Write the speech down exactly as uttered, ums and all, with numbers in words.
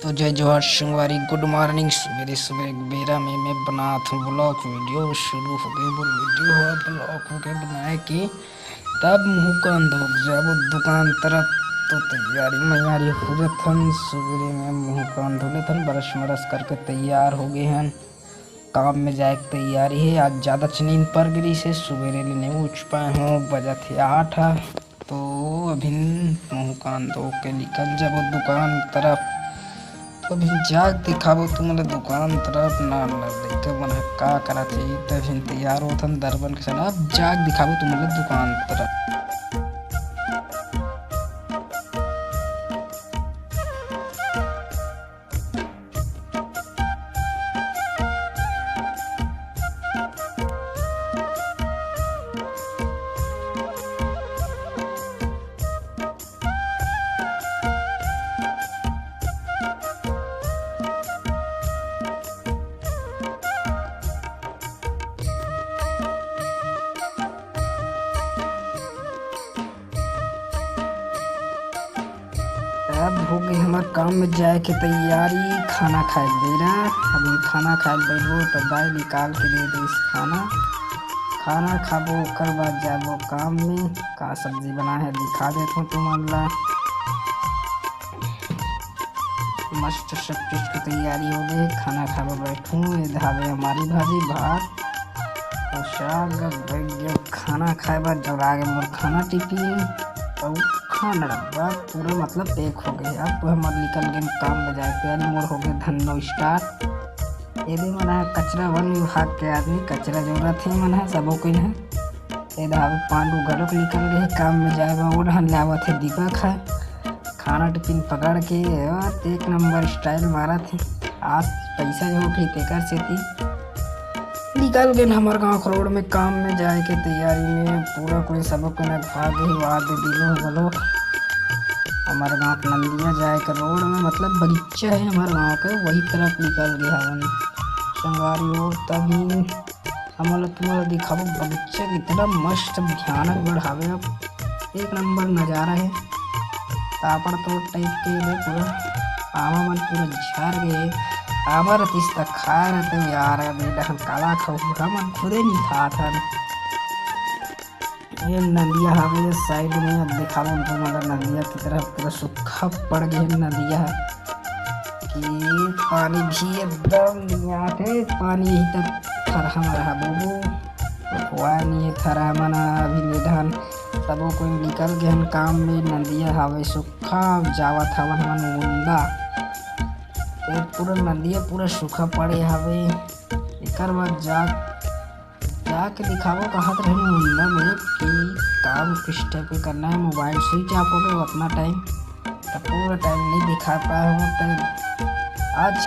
तो जय जोहार संगवारी, गुड मॉर्निंग। सुबेरे सुबेरे के बेरा में मैं बनात हूँ ब्लॉग वीडियो। शुरू हो गए मोर वीडियो, हुआ ब्लॉग हो गए बनाए के। तब मुँह कान धो के जाबो दुकान तरफ। तो तैयारी मैयारी हो जाथन। सुबेरे में मुँह कान धो लेथन, ब्रश मरश करके तैयार हो गए हन। काम में जाए के तैयारी है। आज ज़्यादा नींद पर गिरी से, सुबेरे ले नहीं उठ पाए हूँ। बजत है आठ ह। तो अभिन मुँह कान धो के निकल जाबो दुकान तरफ। तो अभिन जाके दिखाबो तुमन ला दुकान तरफ। ना ना लइका मन ह का करत हे, तो अभिन तैयार होथन दरबन के साथ। अब जाके दिखाबो तुमन ला दुकान तरफ। अब हो गई हमार काम में जाए के तैयारी, खाना खाए के बेरा। अभी खाना खाए के बैठबो तो दाई निकाल के दे दीस खाना। खाना खाबो, ओकर बाद जाबो काम में। का सब्जी बनाए हे दिखा देथों तुमन ला। मस्त सब चीज के तैयारी हो गई, खाना खाए बर बैठूं। ये धाबे हमारी भाजी, भात और साग। बैठ गया खाना खाए बर, जौरा गे मोर खाना टिफिन और खाना डब्बा पूरा मतलब पैक हो गए। अब तो हमार निकल गए काम में जाए के, आज मोर हो गए धंधो स्टार्ट। ये दे मन ह कचरा वन विभाग के आदमी, कचरा जोरत हे मन ह, सबो कोई ह। ए दहावे पांडू घलोक निकल गए हे काम में जाए बर, वो डहन ले आवत हे दीपक ह। खाना टिफिन पकड़ के, ए, एक नंबर स्टाइल मारत हे। आज पैसा जो उठी तेकर सेती निकल गए हमर गांव के रोड में काम में जाए के तैयारी में। पूरा कोई सबो कोई ना भाग ही वाद दिलो घलो। हमर गांव के नंदिया जाए के रोड में, मतलब बगीचा है हमर गांव के, वही तरफ निकल गए हवन संगवारी। और तभी हमन ला तुमन ला दिखाबो बगीचा, इतना मस्त भयानक बढ़ावे, अब एक नंबर नजारा है। ताबड़तोड़ टाइप के ये पूरा आमा मन पूरा झर गए। आमा रतिस त खाए रहते यार, अभी डहन काला खाऊ, हमन खुदे नहीं खात हन। ये नदिया हवे साइड में, अब दिखाबो तुमन ला नदिया की तरफ पूरा सूखा पड़ गए नदिया ह। कि पानी भी एकदम नहीं आते, पानी यही तक थरहा में रहा बोबो। हुआ नहीं है थरहा मना, अभी निधन सबो कोई निकल गए हन काम में। नदिया हवे सूखा, जावत हवन हमन मुंदा। तो पूरा नदिया पूरा सूखा पड़े हवे। एकर बाद जा जाके दिखाबो कहत रहे मुंदा में कि काम किस टाइप के करना है। मोबाइल स्विच ऑफ हो गए उतना टाइम, तो पूरा टाइम नहीं दिखा पाए हूँ। तो आज